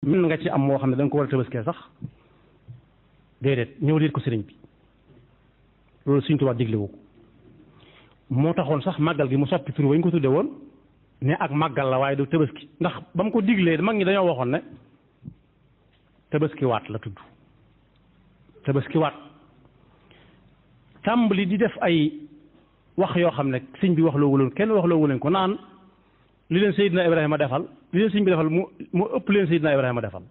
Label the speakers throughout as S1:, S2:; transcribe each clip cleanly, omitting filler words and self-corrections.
S1: mën nga ci am moo xam ne da nga ko war a tabaskee sax déedéet ñëw liit ko sëriñ bi loolu Sëriñ Tuubaa diglewu ko moo taxoon sax màggal gi mu soppi tur wañ ko tudde woon ne ak màggal la waaye du tabaski ndax ba mu ko diglee mag ñi dañoo waxoon ne tabaski waat la tudd tabaski waat tàmbali di def ay wax yoo xam ne sëñ bi wax loo wuleen kenn wax loo wuleen ko naan li leen Seydina Ibrahima defal li leen sëñ bi defal mu ëpp leen Seydina Ibrahima defal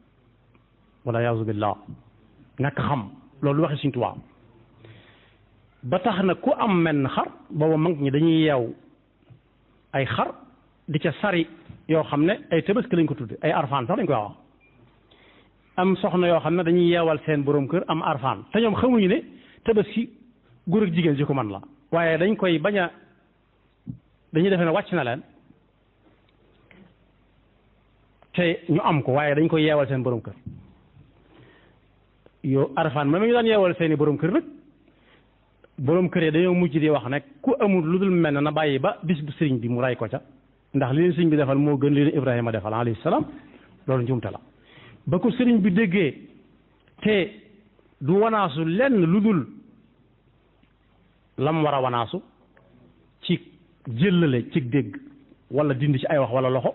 S1: wala yaasu billah ñàkk xam loolu waxi Sëñ Tuubaa ba tax na ku am menn xar booba mag ñi dañuy yeew ay xar di ca sari yoo xam ne ay tabaski lañ ko tudde ay arfaan sax lañ koy wax am soxna yoo xam ne dañuy yeewal seen borom kër am arfaan te ñoom xamuñu ne tabaski góor ak jigéen ji ko man la waaye dañ koy bañ a dañuy defe ne wàcc na leen te ñu am ko waaye dañ koy yeewal seen borom kër yow arfaan ma ñu daan yeewal seeni borom kër nag borom kër yi dañoo mujj di wax ne ku amul lu dul mel na bàyyi ba bis bu sëriñ bi mu ray ko ca ndax li leen sëriñ bi defal moo gën li leen Ibrahima defal alayhi salaam loolu njuumte la ba ko sëriñ bi déggee te du wanaasu lenn lu dul lam war a wanaasu ci jëllale ci dégg wala dindi ci ay wax wala loxo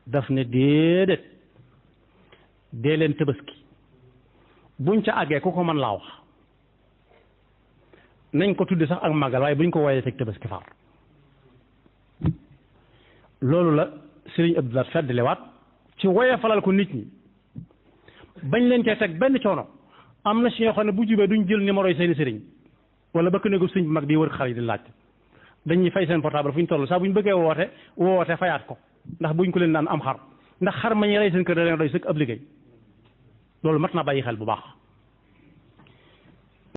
S1: daf ne déedéet dee leen tabaski buñ ca àggee ku ko mën laa wax nañ ko tudde sax ak màggal waaye buñ ko woyee teg tabaski far loolu la sëriñ Abdoulaye feddliwaat ci woyee falal ko nit ñi bañ leen cee teg benn coono am na si ñoo xam ne bu jubee duñ jël numéro yi seeni sëriñ wala bëkk néegu sëriñ bi mag di wër xar yi di laaj dañuy fay seen portable fu ñu toll sax bu ñu bëggee woote fayaat ko ndax buñ ko leen naan am xar ndax xar ma ñuy rey seen kër da leen doy sëkk ab liggéey loolu mat naa bàyyi xel bu baax